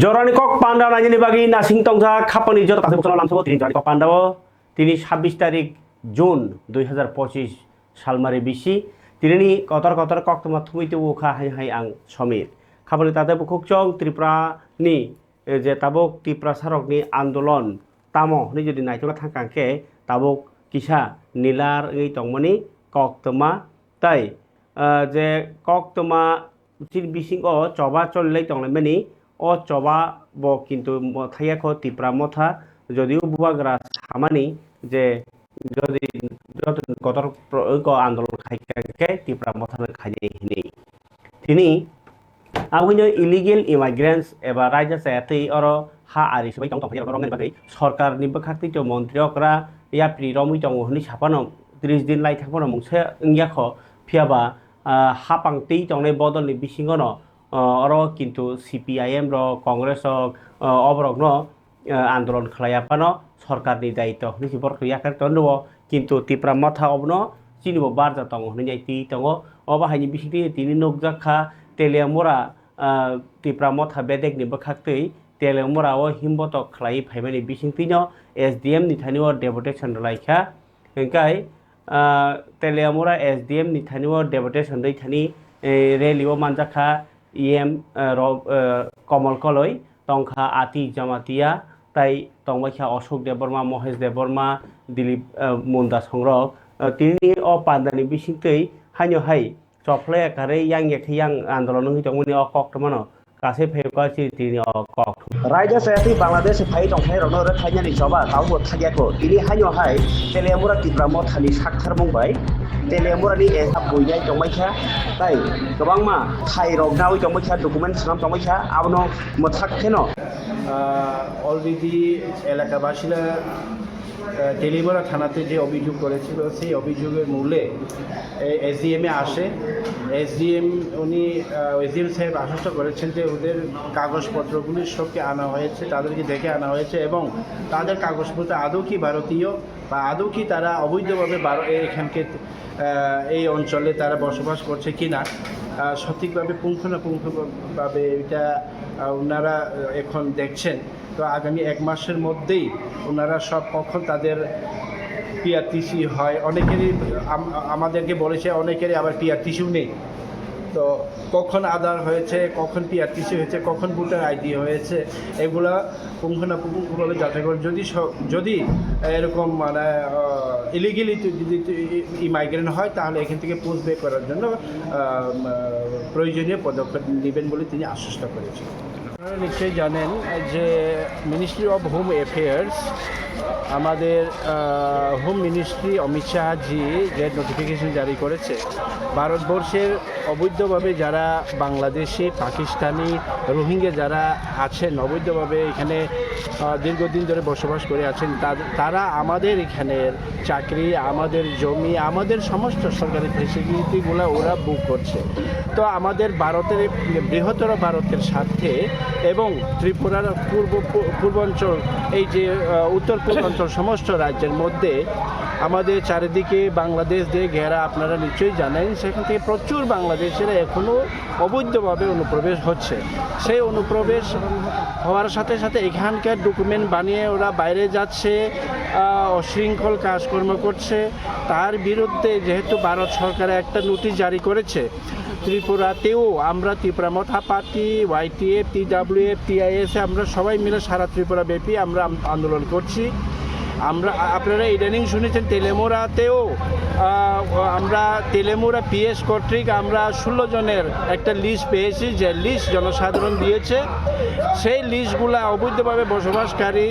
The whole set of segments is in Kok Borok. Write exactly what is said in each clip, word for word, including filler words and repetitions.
Jorani kok panda nainani bagwi nasing tongsa khapani joto kasai bwsano lamsogo tini jorani kok panda o tini sabbish tarik June dui hazar pochish salmari bisi tinini kotor kotor koktwma thumwi tubu kha hai hai ang Somir. Khapani tatai bukhuk chong Tripura ni, eh, je tabuk Tiprasa rokni andolon tamo hwnwi jodi naitokna thangkha khe tabuk kisa nilar wngwi tongmani koktwma tai, ah, je koktwma chini bisingo choba cholilai tonglaimani, o choba bo kintu mo-, thaiya kho Tipra Motha, jodio bubagra samani je jodi joto kotor pro-, ko andolon khai kha khe Tipra Motha no khainai hinwi. Tini aboni illegal immigrants eba raida chaya twi oro ha ari swi tong tong rok bagwi sorkar ni bwkhak twi montri okra yapri romwi tongo hwnwi saphano tris din lai thangphano mungsa wngya kho. Phiya ba, ah, hapang twi tongnai bodol ni bisingo no, ah, oro kintu C P I M rok, Congress rok, ah, oborok no, ah, andolon khlai ya phano sorkar ni daitw hwnwi se borok yakar tongo, kintu Tipra Motha obono chini bo barja tongo hwnwi nai twi tongo. Obo hai ni bisingtwi tini nukjak kha Teliamura, ah, Tipra Motha bedek ni bwkhak twi Teliamura o himbotok khlai phaimani bisingtwi no S D M ni thani o deputation rwlai kha. Hingkai, ah, Teliamura S D M ni thani o deputation rwi thani, eh, rally o manjak kha E M, eh, ro-, eh, Komol Koloi, tongkha Ati Jamatia, tai tongbai kha Ashok Debbarma, Mohesh Debbarma, Dilip, eh, Munda songrok. Eh, tini o pandani bisingtwi haino hai chophlai ya karwi yang ya khe yang andolon wngwi tongmani o koktwmano kasai phai kha chini tini o kok. Raida chaya twi Bangladesh phai tongthai rokno rwkhainani choba tabukbo thakya kho. Tini haino hai Teliamura Tipra Mothani sakthar mung bai Teliamura ni S D M buinai tongbai kha, tai kwbangma thai rok nawi tongbai kha, document swnam tongbai kha, abono mwthak kheno. আহ, অলরেডি এলাকাবাসীরা, আহ, তেলিমরা থানাতে যে অভিযোগ করেছিল, সেই অভিযোগের মূলে এসডিএমে আসে। এসডিএম উনি, আহ, এসডিএম সাহেব আশ্বস্ত করেছেন যে ওদের কাগজপত্রগুলি সবকে আনা হয়েছে, তাদেরকে ডেকে আনা হয়েছে এবং তাদের কাগজপত্র আদৌ কি ভারতীয় বা আদৌ কি তারা অবৈধভাবে ভার-, এখানকে, আহ, এই অঞ্চলে তারা বসবাস করছে কিনা, আহ, সঠিকভাবে পুঙ্খানুপুঙ্খভাবে এটা, আহ, ওনারা, আহ, এখন দেখছেন। তো আগামী এক মাসের মধ্যেই ওনারা সব কখন তাদের পিআরটিসি হয়, অনেকেরই আম-, আমাদেরকে বলেছে, অনেকেরই আবার পিআরটিসিও নেই। তো কখন আধার হয়েছে, কখন পিআরটিসি হয়েছে, কখন ভোটার আইডি হয়েছে, এগুলা পুঙ্খানুপুঙ্খভাবে যাচাই করে। যদি স-, যদি এরকম মানে, আহ, ইলিগেলি যদি ইমাইগ্রেন্ট হয়, তাহলে এখান থেকে পুশ ব্যাক করার জন্য, আহ, আহ, প্রয়োজনীয় পদক্ষেপ নেবেন বলে তিনি আশ্বস্ত করেছেন। আপনারা নিশ্চয়ই জানেন যে মিনিস্ট্রি অফ হোম অ্যাফেয়ার্স, আমাদের, আহ, হোম মিনিস্ট্রি অমিত শাহজি যে নোটিফিকেশন জারি করেছে, ভারতবর্ষের অবৈধভাবে যারা বাংলাদেশি, পাকিস্তানি, রোহিঙ্গা যারা আছেন, অবৈধভাবে এখানে, আহ, দীর্ঘদিন ধরে বসবাস করে আছেন, তাদ-, তারা আমাদের এখানের চাকরি, আমাদের জমি, আমাদের সমস্ত সরকারি ফেসিলিটিগুলো ওরা বুক করছে। তো আমাদের ভারতের, বৃহত্তর ভারতের স্বার্থে এবং ত্রিপুরার পূর্ব, পূ-, পূর্বাঞ্চল, এই যে, আহ, উত্তর পূর্বাঞ্চল সমস্ত রাজ্যের মধ্যে আমাদের চারিদিকে বাংলাদেশ দিয়ে ঘেরা, আপনারা নিশ্চয়ই জানেন। সেখান থেকে প্রচুর বাংলাদেশিরা এখনও অবৈধভাবে অনুপ্রবেশ হচ্ছে। সেই অনুপ্রবেশ হওয়ার সাথে সাথে এখানকার ডকুমেন্ট বানিয়ে ওরা বাইরে যাচ্ছে, আহ, অশৃঙ্খল কাজকর্ম করছে। তার বিরুদ্ধে যেহেতু ভারত সরকার একটা নোটিশ জারি করেছে, ত্রিপুরাতেও আমরা ত্রিপুরা মথা পার্টি, ওয়াইটিএফ, টিডাব্লিউএফ, টিআইএসএ আমরা সবাই মিলে সারা ত্রিপুরা ব্যাপী আমরা আম-, আন্দোলন করছি। আমরা, আ-, আপনারা ইদানিং শুনেছেন তেলেমুরাতেও, আহ, আমরা তেলেমুরা পিএস কর্তৃক আমরা ষোলো জনের একটা লিস্ট পেয়েছি, যে লিস্ট জনসাধারণ দিয়েছে। সেই লিস্টগুলা অবৈধভাবে বসবাসকারী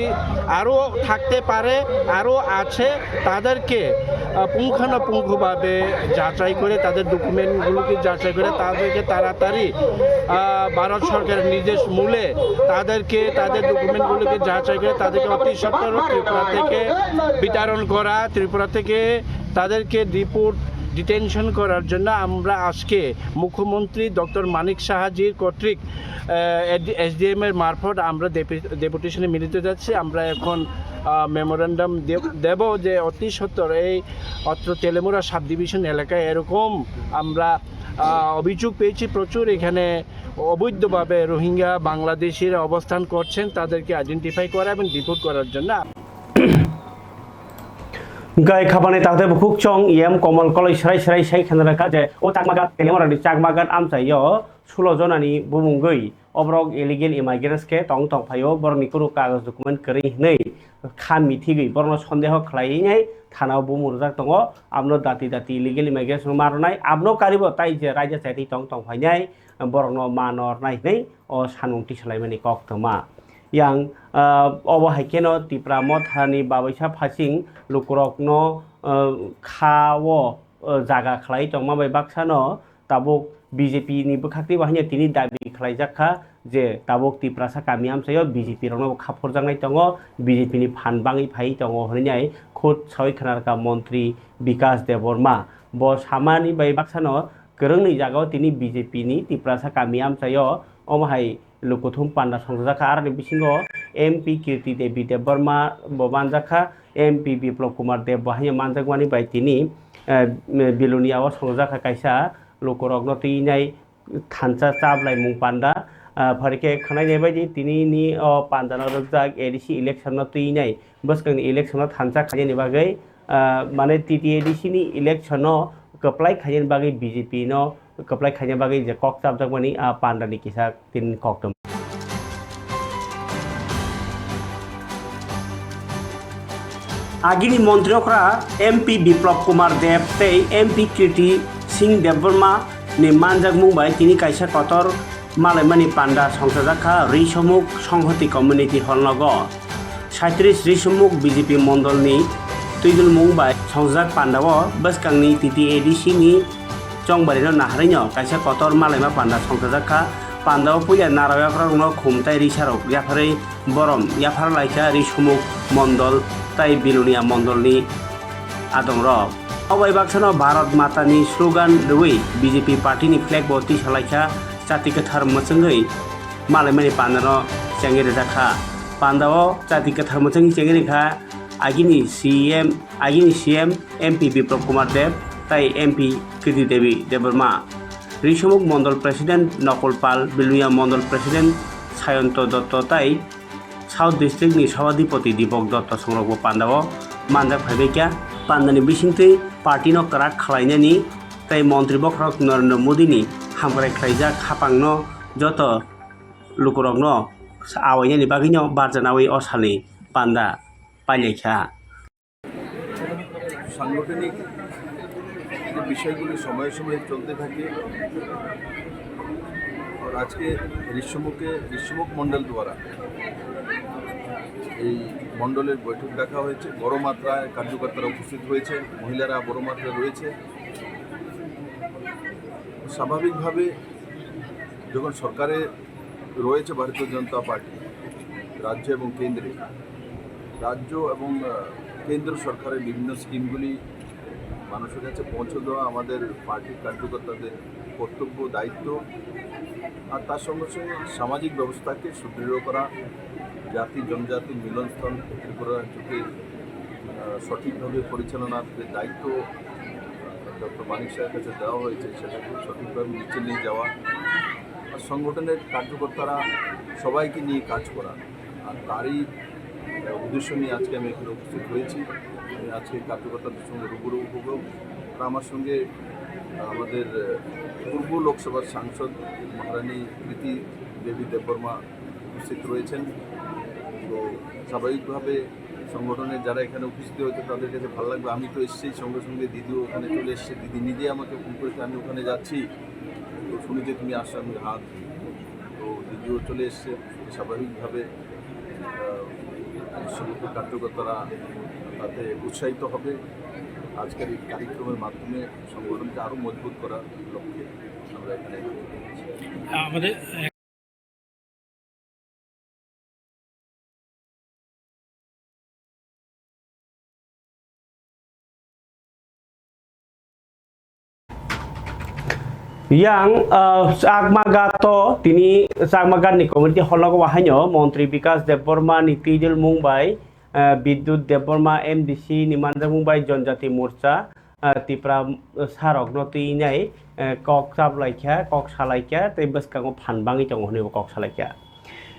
আরও থাকতে পারে, আরও আছে। তাদেরকে, আহ, পুঙ্খানুপুঙ্খভাবে যাচাই করে, তাদের ডকুমেন্টগুলোকে যাচাই করে, তাদেরকে তাড়াতাড়ি, আহ, ভারত সরকারের নির্দেশ মূলে তাদেরকে, তাদের ডকুমেন্টগুলোকে যাচাই করে, তাদেরকে অতি সত্বর ত্রিপুরা থেকে বিতাড়ন করা, ত্রিপুরা থেকে তাদেরকে ডিপোর্ট, ডিটেনশন করার জন্য আমরা আজকে মুখ্যমন্ত্রী ডক্টর মানিক সাহাজির কর্তৃক, আহ, এসডিএম এর মারফত আমরা ডেপি-, ডেপুটেশনে মিলিত যাচ্ছি। আমরা এখন, আহ, মেমোরেন্ডাম দে-, দেব যে অতি সত্বর এই অত্র তেলেমুরা সাব ডিভিশন এলাকায় এরকম আমরা, আহ, অভিযোগ পেয়েছি প্রচুর, এখানে অবৈধভাবে রোহিঙ্গা বাংলাদেশিরা অবস্থান করছেন, তাদেরকে আইডেন্টিফাই করা এবং ডিপোর্ট করার জন্য। Gai khabani takhte bukhuk chong iyam Komal Koloi srai srai sai khenara kha je o Chakmagat Telemorani Chakmagat amchaio sulo jonani bumungwi oborok illegal immigrants khe tong tong phaio, borokni kunu kagoj document kwrwi hwnwi kha mithigwi borokno sondeho khlaiwi nai thanao bumung rwjak tongo. Abno dati dati illegal immigrants no ma rwnai, abno karibo tai je raida chaitwi tong tong phainai borokno ma no rwnai hwnwi o sanung tisalaimani koktwma. Yang, ah, obo hai kheno Tipra Mothani babaisa phasing lukurokno, ah, kha-o, ah, jaga khlai tongma bai baksano tabuk B J P ni bwkhak teibo haino tini dabi khlaijak kha je tabuk Tiprasa kami amchaio B J P rokno kha phurjaknai tongo, B J P ni phan bangwi phaiwi tongo hwnwi khud sawi khna rwkha montri Bikas Debbarma. Bo samani bai baksano kwrwngni jagao tini B J P ni Tiprasa kami amchaio omo hai lukuthum panda songchajakha. Aroni bisingo M P Kirti Devi Debbarma bo manjakha, M P Biplop Kumar Deb bo haino manjakmani bai tini, eh, Bilonia o songchajakha kaisa lukurokno twinai thansa chaplaimung panda. Ah, phari khe khwnainai baidi tini ni o panda no rwkjak A D C election no twinai bwskangni election no thansa khainani bagwi, ah, mane T T A D C ni election no kwplai khainani bagwi B J P no kwplai khaina bagwi je kok chapjakmani a pandani kisa tin koktwma. Agini montri okra M P Biplop Kumar Deb tei M P Kirti Singh Debbarma ni manjakmung bai tini kaisa kotor malaimani panda songchajak kha Risomuk Songhoti Community Hall nogo. Saitris Risomuk B J P mondolni twidulmung bai songjak pandao bwskangni T T A D C ni chongbarino naharino kaisa kotor malaima panda songchajak kha. Pandao puila narayakrokno khum tai risarok yapharwi borom yaphar laikha Risomuk mondol tai Bilonia mondolni adongrok. Obai baksano Bharat Matani slogan rwui B J P partyni flag bo tisa laikha, chati kwthar mwchwngwi malaimani pandano chengwi rijak kha. Pandao chati kwthar mwchwngwi chengwi rikha agini C M, agini C M M P Biplop Kumar Deb tai M P Kirti Devi Debbarma. Risomuk Mondol President Nokol Pal, Bilonia Mondol President Sayanto Dotto tai South District ni Sabhadipoti Dipok Dotto songrokbo pandao manjak phaibaikha. Pandani bisingtwi partyno kwrak khlainani tei montri bokhorok Narendra Modini hamkrai khlaijak haphangno joto lukurokno awainani bagwino barjanawi o salni panda pailaikha. সাংগঠনিক যে বিষয়গুলি সময়ে সময়ে চলতে থাকে। আর আজকে ঋষ্যমুখে, ঋষ্যমুখ মণ্ডল দ্বারা এই মণ্ডলের বৈঠক ডাকা হয়েছে। বড় মাত্রায় কার্যকর্তারা উপস্থিত হয়েছে, মহিলারা বড় মাত্রায় রয়েছে। স্বাভাবিকভাবে যখন সরকারে রয়েছে ভারতীয় জনতা পার্টি রাজ্য এবং কেন্দ্রে, রাজ্য এবং, আহ, কেন্দ্র সরকারের বিভিন্ন স্কিমগুলি মানুষের কাছে পৌঁছে দেওয়া আমাদের পার্টির কার্যকর্তাদের কর্তব্য, দায়িত্ব। আর তার সঙ্গে সঙ্গে সামাজিক ব্যবস্থাকে সুদৃঢ় করা, জাতি জনজাতির মিলনস্থল ত্রিপুরা রাজ্যকে, আহ, সঠিকভাবে পরিচালনার যে দায়িত্ব ডক্টর মানিক সাহের কাছে দেওয়া হয়েছে, সেটাকে সঠিকভাবে নিচে নিয়ে যাওয়া। আর সংগঠনের কার্যকর্তারা সবাইকে নিয়ে কাজ করা, আর তারই, আহ, উদ্দেশ্য নিয়ে আজকে আমি এখানে উপস্থিত হয়েছি। আমি আজকে কার্যকর্তাদের সঙ্গে রুবরু হব। আর আমার সঙ্গে, আহ, আমাদের, আহ, পূর্ব লোকসভার সাংসদ মহারানী কীর্তি দেবী দেববর্মা উপস্থিত রয়েছেন। তো স্বাভাবিকভাবে সংগঠনের যারা এখানে উপস্থিত হয়েছে তাদের কাছে ভালো লাগবে। আমি তো এসেছি, সঙ্গে সঙ্গে দিদিও ওখানে চলে এসছে, দিদি নিজে আমাকে ফোন করেছে, "আমি ওখানে যাচ্ছি, তো শুনেছি তুমি আসছো, আমি হাত।" তো দিদিও চলে এসছে, স্বাভাবিকভাবে, আহ, সমস্ত কার্যকর্তারা তাতে উৎসাহিত হবে। আজকের এই কার্যক্রমের মাধ্যমে সংগঠনকে আরও মজবুত করার লক্ষ্যে আমরা এখানে একত্রিত হয়েছি। আমাদের Yang, ah, Chakmagat to tini Chakmagat ni community hall nogo haino Montri Bikas Debbarma ni twijlmung bai, ah, Bidyut Debbarma M D C ni manjakmung bai Jonjati Morcha, ah, Tipra, ah, sarokno twinai, eh, kok chaplaikha, kok salaikha, tei bwskango phan bangwi tongo hwnwi bo kok salaikha.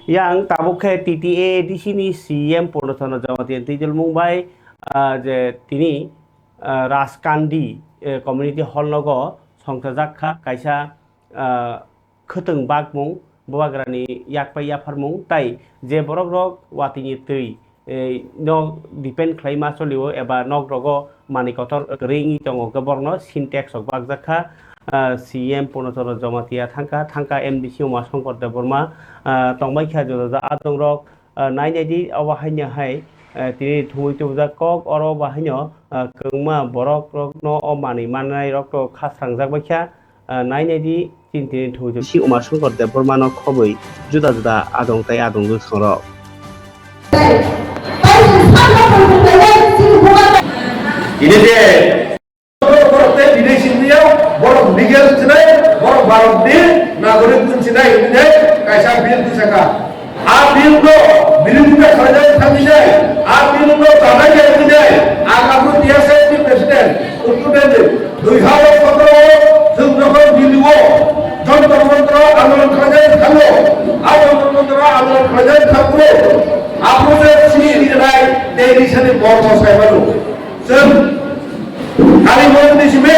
Yang tabuk khe T T A A D C ni C M Purno Chandra Jamatia twijlmung bai, ah, je tini, ah, Raskandi, eh, Community Hall nogo songchajak kha kaisa, ah, khwtwng bakmung, bubagrani yakpai yapharmung, tai je borok rok watwi ni twi, eh, no depend khlai ma cholio eba nok rogo manwi kotor kwrwi wngwi tongo, hwnkhe borokno Sintex rok bakjak kha. Ah, C M Purno Chandra Jamatia thangkha, thangkha M D C Uma Shankar Debbarma, ah, tongbai kha juda juda adong rok, ah, nai nai di obo haino hai, ah, tini thumui tubujak kok oro bo haino, ah, kwbangma borok rokno o manwi mannai rok to kha srangjak bai kha. Ah, nai nai di, chini tini thumui si Uma Shankar Debbarma no khobwi juda juda adong tei adong bwskango. Ini je borok tei bini simi borok legal sinai, borok Bharat ni nagorik kun sinai, ini je kaisa bill tu saka. A bill no birodita khlaijak thangwi nai, a bill no chanai nai, a kabu T S F ni president, Uttu Delhi, dui hajar sotoro o chwng jokhon Delhi o Jantar Mantar o andolon khlaijak thango, a Jantar Mantar o andolon khlaijak thango, abo je sini rinai tei risani borok sai mano. Chwng Kali Mandir ni simi,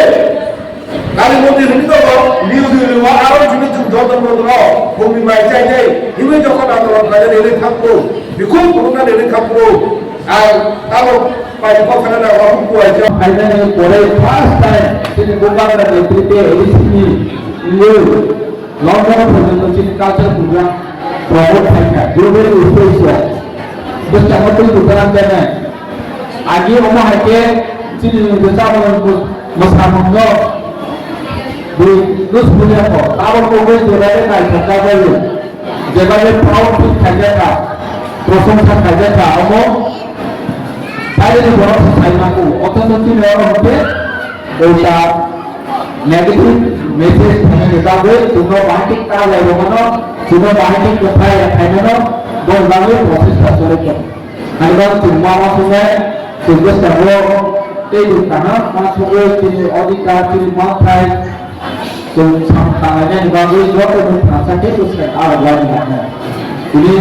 Kali Mandir hwnwi tongo, New Delhi o aro simi chwng joto joto rok bumni mai chai chai, himwi jokhon andolon khlaina nini khaphuru, bikhuk phunukna nini khaphuru, ang tamo pai kok sana na wa buku ai chai. Phainani pore first time chini Bubagra ni netrite A D C ni new London porjonto chini culture program promote khaikha. Global stage o. Bwskango twi kwthang khe nai. Agi omo hai khe chini rwchapmung mwsamungno bwrwi nus phulia kho. Tabok kogwi jora khe naithok jabaio. Jeba khe proud feel khaijak kha, prosongsa khaijak kha, omo baireni borok se sai nango. Othocho chini oro hwnkhe ulta negative message thangani bagwi chwngno bahai khe kar lai rwmano, chwngno bahai khe kwthai khaimano, boni bagwi prochesta choli tongo. Ani bagwi chwng ma uansuknai, chwng bwskango tei chwng kaham uansugwi chini odhikar, chini manthai, chwng sam khlainani bagwi jotono thansa khe bwskango aro lainai. Tini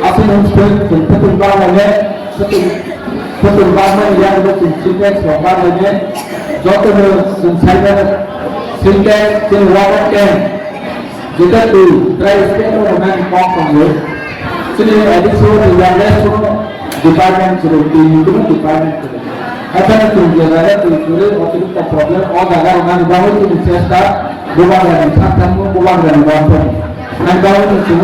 aswk nwng chwng, chwng kwthwng baglainai, kwthwng, kwthwng bagmani yakno chwng Sintex rok baglainai, jotono chwng cyber Sintex, chini water tank, jeta twi try state o rwnani kok tongo. Chini A D C o rwya le suro department chwrwi, twi ni kuno department chwrwi. Haithano chwng je jaga twi chwrwi, otirikto problem o jaga rwnani bagwi chini chesta bubagrani sak thangmo, bubagrani wansokni. Ani bagwi chwng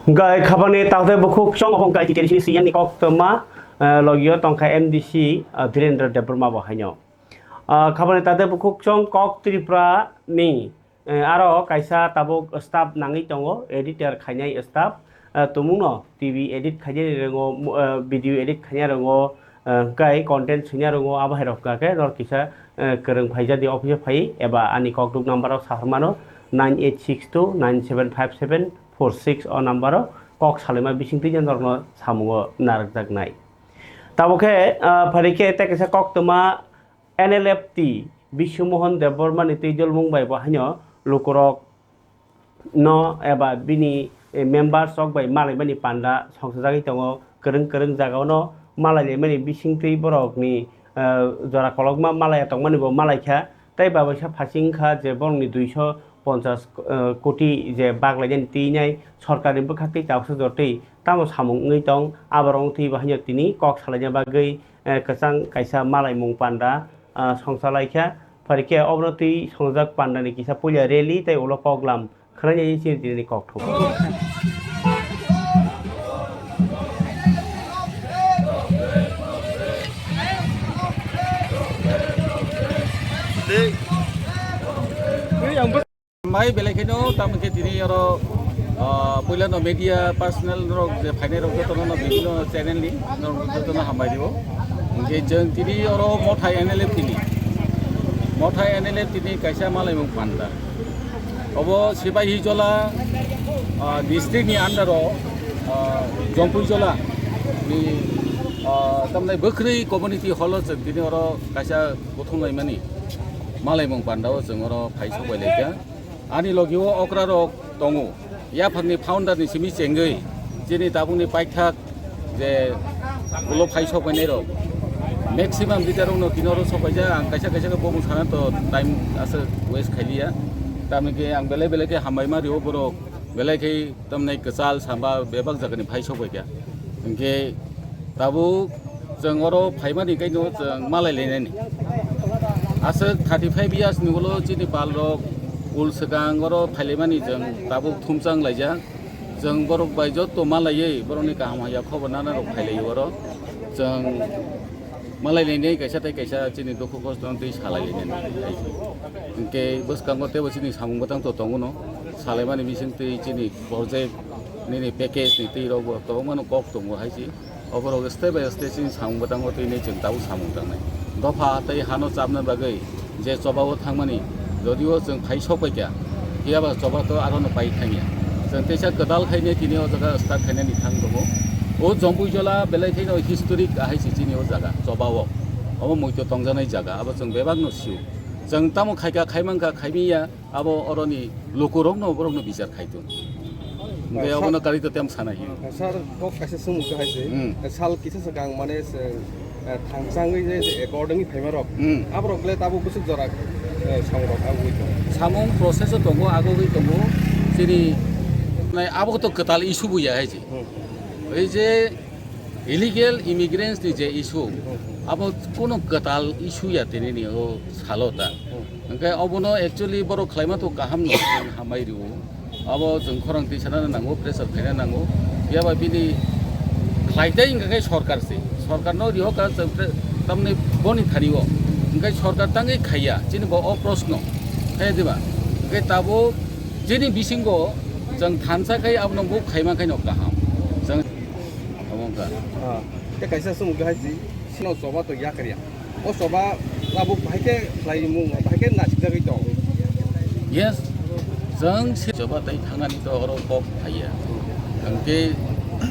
Hwnkhe khabani takte bukhuk chwng obo hwnkhe T T A D C ni C M ni koktwma, eh, logio tongkha M D C, eh, Dhirendra Debbarma bo haino. Ah, khabani takte bukhuk chwng kok Tripura ni, eh, aro kaisa tabuk staff nangwi tongo, editor khainai staff, eh, tumungno T V edit khainai ringo, mo-, eh, video edit khainai ringo, eh, hwnkhe content swina ringo, abo hai rok hwnkha khe norok kisa, eh, kwrwng phaijadi office o phai eba ani kokduk number o saharmano nine eight six two nine seven five seven four six o number o kok salaima bisingtwi norokno samungo narwkjaknai. Tabuk khe, ah, phari khe tei kaisa koktwma N L F T Bishu Mohan Debbarma ni twijlmung bai bo haino lukurok no eba bini, eh, members rok bai malaimani panda songsajagwi tongo, kwrwng kwrwng jagao no malailaimani bisingtwi borokni, eh, jora kolokma malaiya tongmani bo malaikha, tei babaisa phasing wngkha je borokni duiso ponchas, eh, koti je baglainani twinai sorkarni bwkhaktwi tabuksa jortwi tamo samung wngwi tong, aborok wngtwi bo haino tini kok salaina bagwi, eh, kwchang kaisa malaimung panda, ah, songchalaikha. Phari khe obono twi songjak pandani kisa puila rally tei ulo koklam khwlainai chini tini kokthum. Mai belai kheno tamo khe tini oro, ah, puila no media personnel rok je phainai rok joto no bibhinno channel ni norok joto no hambai rio. Hwnkhe chwng tini oro Mothai N L F T ni, Mothai N L F T ni kaisa malaimung panda. Obo Sipaihijola, ah, district ni under o, ah, Jompuijola ni, ah, tamni Bwkhwrwi community hall o chwng tini oro kaisa kuthum laimani. Malaimung pandao chwng oro phai sokbai laikha. Ani logio okra rok tongo. Yaphangni founder ni simi chengwi chini tabukni paithak je ulo phai sokbainai rok. Maximum leader rokno tini oro sokbaijak, ang kaisa kaisa khe bumung sana to time aswk waste khailiya. Tamni khe ang belai belai khe hambai ma rio borok. Belai khe tamni kwchal samba bebak jagani phai sokbaikha. Hinkhe tabuk chwng oro phaimani kaino chwng malai lainani. Aswk thirty five years ni ulo chini pal rok ul swkang oro phailaimani chwng tabuk thumchang laijak. Chwng borok bai joto malaiwi borokni kaham hamya khobor nana rok phailaio oro. Chwng malai lainai kaisa tei kaisa chini dukhu kosto no twi salai lainani. Hinkhe bwskango teibo chini samung bwtang to tongo no. Salaimani bising twi chini project nini package ni twi rok bo kwbangma no kok tongo hai se. Oborok step by step chini samung bwtango twi nai chwng tabuk samung tangnai. Dopha tei hano chapna bagwi je choba o thangmani, jodio chwng phai sokbaikha, phiya ba choba to aro no pai thangya. Chwng teisa kwtal khainai tini o jaga start khainani thang tongo. O Jompuijola belai khaino historic ahai se chini o jaga choba o. Obo muitu tongjaknai jaga, abo chwng bebak no sio. Chwng tamo khaika, khaimankha, khaimiya, abo oroni lukurokno, borokno bichar khai tong. Hwnkhe Sa- obono karwi to tem sana hiyo. Sir, kok kaisa sumuk hai se. Hmm. Sal kisa swkang mane se, eh, thangchangwi je, je according phaima rok. Hmm. Aborok le tabuk bwswk jora, eh, songrok agwi tong. Samung process o tongo, agogwi tongo. Chini nai abo to kwtal issue buya hai se. Hmm. Ei je illegal immigrants ni je issue, abo kuno kwtal issue ya tini ni o salo ta. Hwnkhe obono actually borok khlaima to kaham no, hambai rio. Abo chwng khorang twi sana nango, pressure khaina nango. Phiya ba bini khlai tei hwnkha khe sorkar se. Sorkar no riho ka chwng pre-, tamni boni thani o. Hwnkhe sorkar tangwi khaiya, chini bo o proshno. Khe diba? Hwnkhe tabuk chini bisingo chwng thansa khai abono bo khaima khai no kaham. Chwng Omo wngkha. Ah, tei kaisa sumuk hai si, sino choba to yakarya. O choba tabuk bahai khe khlaimung, bahai khe nasikjagwi tong. Yes, chwng se choba tei thangnani to oro kok phaiya. Hwnkhe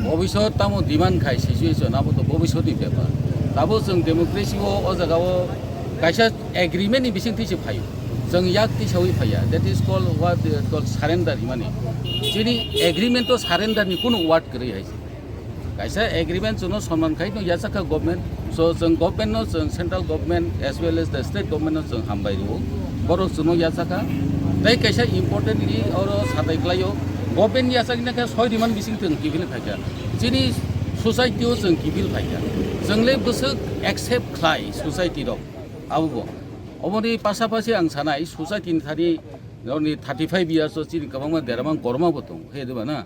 bobisot tamo demand khai situation abo to bobisotni bepar. Tabo chwng democracy o, o jaga o kaisa agreement ni bising twi se phaio. Chwng yak tisawi phaiya. That is called what they call surrender himani. Chini agreement o surrender ni kunu word kwrwi hai se. Kaisa agreement chwngno sonman khai no yachakha government. So, chwng government no, chwng central government as well as the state government no chwng hambai rwo. Borok chwngno yachakha. Tei kaisa importantly oro satai klaio. Government yachakna khe soi diman bising chwng kiphilwi phaikha. Chini society o chwng kiphil phaikha. Chwng le bwswk accept khlai society rok. Abo bo. Oboni pasapasi ang sanai society ni thani, nini thirty five years o chini kwbangma deramang korma bo tongo. He diba na?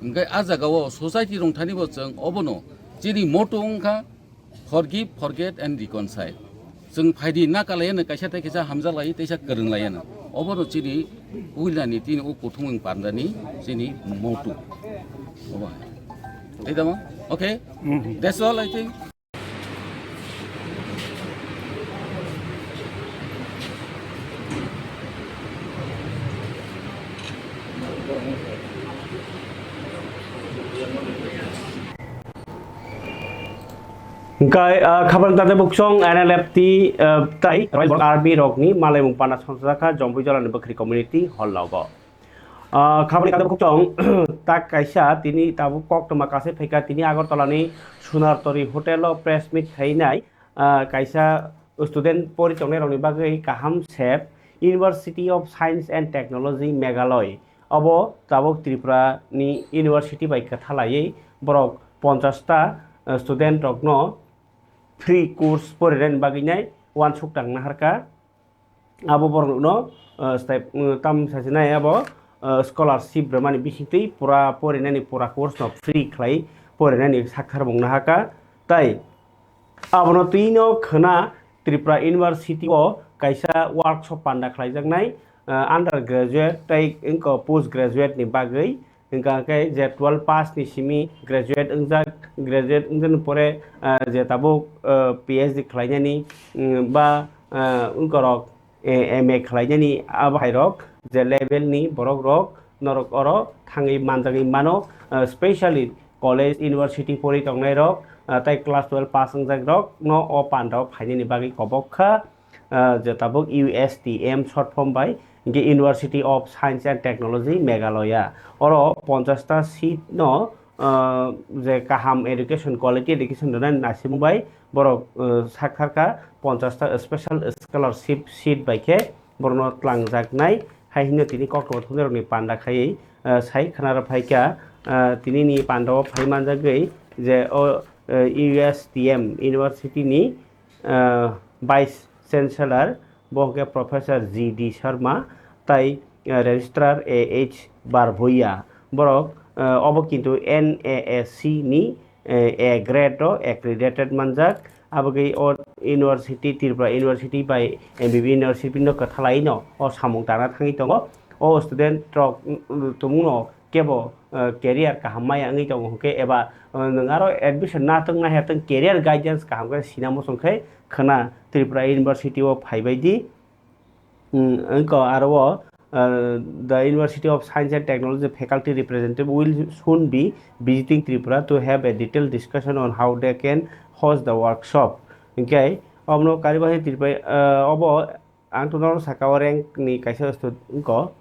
Hwnkhe a jaga o society rong thani bo chwng obono chini motto wngkha forgive, forget and reconcile. Chwng phaidi na kalaiyano kaisa tei kaisa hamjaklai teisa kwrwnglaiyano. Obono chini puilani tini o kuthumung pandani chini motto. Obo hai. Tei tamo? Okay? That's all, I think. Hwnkhe, ah, khabang tade buksong N L F T, ah, tai Royal Army rokni malaimung pana songchajak kha Jompuijolani Bwkhri Community Hall logo. Ah, khabang tade buksong tak kaisa tini tabuk koktwma kasai phaikha tini Agartala ni Sunartori Hotel o press meet khainai, ah, kaisa student pori tongnai rokni bagwi kaham sep University of Science and Technology Meghalaya. Obo tabuk Tripura ni university bai kwthalaiwi borok ponchash ta, eh, student rokno free course porinani bagwi nai uansuk tang naharkha. Abo borokno, eh, step, eh, tam sasinai abo, eh, scholarship rwmani bisingtwi pura porinani pura course no free khlai porinani saktharmung naharkha. Tai Abono twino khwna Tripura University o kaisa workshop panda khlaijaknai, ah, undergraduate tei wngkha post graduate ni bagwi, wngkha khe je twelve pass ni simi graduate wngjak, graduate wngjakni pore, ah, je tabuk, ah, P H D khlainani, mm, ba, ah, wngkorok, eh, M A khlainani a bahairok je level ni borok rok norok oro thangwi manjagwi mano, ah, specially college, university pori tongnai rok, ah, tei class twelve pass wngjak rok no o panda o phainani bagwi kobok kha. ah, je tabuk U S T M short form bai, hinkhe University of Science and Technology Meghalaya. Oro ponchash ta seat no, ah, je kaham education, quality education rwnani naisingmung bai borok, ah, sak thar kha, ponchash ta special scholarship seat bai khe borokno twlangjaknai hai hwnwi tini koktwma thumnairokni panda khaiwi, ah, sai khna rw phai kha. Ah, tinini panda o phai manjagwi je o, ah, U S T M University ni, ah, Vice Chancellor, bo hwnkhe Professor G D Sharma, tai, ah, Registrar A H Barbhuiya. Borok, ah, obo kintu N A A C ni, eh, A grade o accredited manjak. Abagwi o university, Tripura University bai M B B University no kwthalai no o samung tangna thangwi tongo. O student rok, mm, tongmung no kebo, eh, career kaham maya wngwi tongo hwnkhe, eba, eh, nwng aro admission na tong na ya tong, career guidance kaham khe sina muchung khe khwna Tripura University o phaibai di. Hmm, wngkha aro o, uh, the University of Science and Technology faculty representative will soon be visiting Tripura to have a detailed discussion on how they can host the workshop. Hinkhe obono Karibati Tripura, uh, obo ang tongnairok saka o rank ni kaisa stu-, wngkha,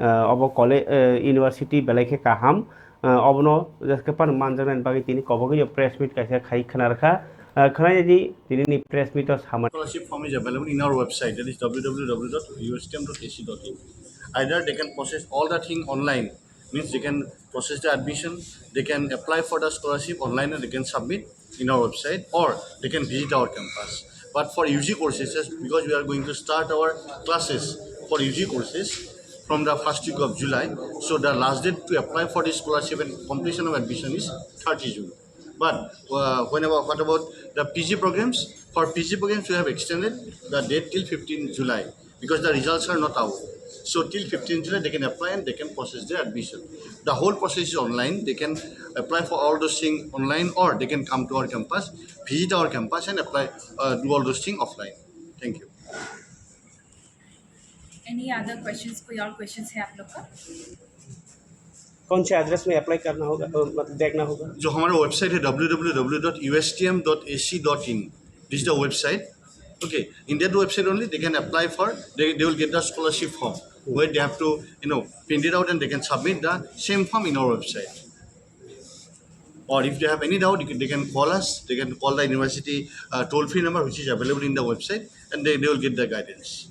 uh, obo college, uh, university belai khe kaham, uh, obono jeske phano manjaknani bagwi tini kobogwi press meet kaisa khai khna rwkha. Uh, khwnai di tini ni press meet o samani. Scholarship form is available in our website, that is W W W dot U S T M dot A C dot in. Either they can process all the thing online, means they can process the admission, they can apply for the scholarship online and they can submit in our website, or they can visit our campus. But for U G courses, just because we are going to start our classes for U G courses from the first week of July, so the last date to apply for the scholarship and completion of admission is thirty June. But, uh, whenever, what about the P G programs? For P G programs, we have extended the date till fifteen July because the results are not out. So till fifteen July, they can apply and they can process their admission. The whole process is online. They can apply for all those things online, or they can come to our campus, visit our campus and apply, uh, do all those things offline. Thank you. Any other questions? कोई और questions है आप लोग का? कौन से एड्रेस में अप्लाई करना होगा, अ, मतलब देखना होगा? जो हमारा वेबसाइट है W W W dot U S T M dot A C dot in, this is the website. Okay, in that website only they can apply for, they, they will get the scholarship form where they have to, you know, print it out and they can submit the same form in our website. Or if they have any doubt, you can, they can call us, they can call the university, uh, toll free number which is available in the website, and they, they will get the guidance.